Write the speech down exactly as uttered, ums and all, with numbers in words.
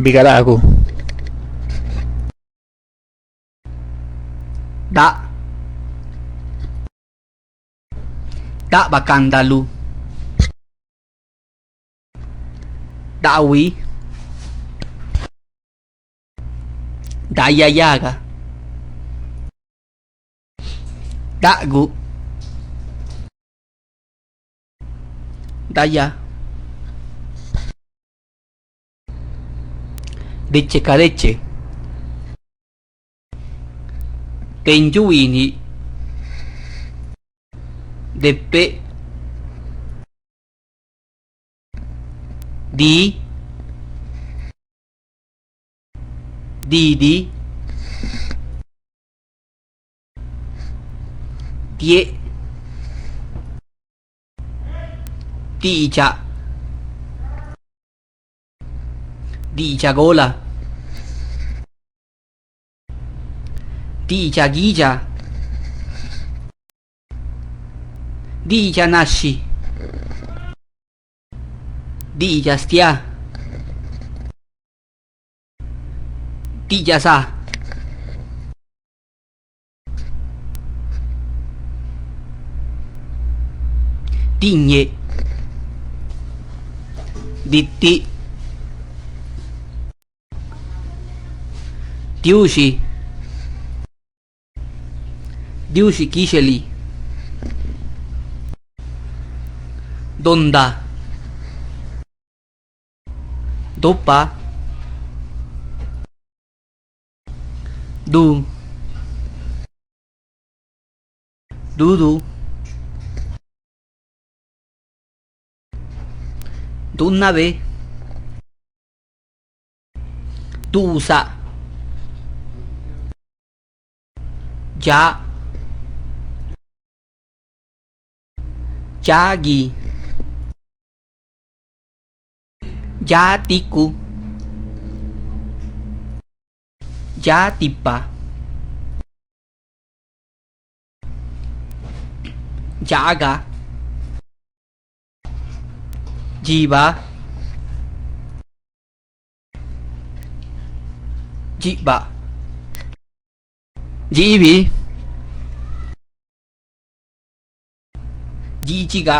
bigaraagu. Daꞌ. Daꞌ bacandaluꞌ. Daꞌ huí. Daꞌ yayaga. Daꞌ guꞌ. Daꞌ ya. Deche ca deche. Tenchu huini. Depe. Di. Didi. Tie. Diidxaꞌ. Diidxaꞌ gola. Diidxaꞌ guidxa. Diidxaꞌ naxhi. Diidxaꞌ xtiá. Diidxaꞌ za. Diñe. Diti. Diuxi. Diuxi quixhe lii. Donda. Dupa. Du. Dudu. Dunnabe. Duusa. Dxa. Dxagui. Dxa ticu. Dxa tipa. Dxaaga. Dxiba. Dxiꞌbaꞌ. Dxiibi. Dxiichiga.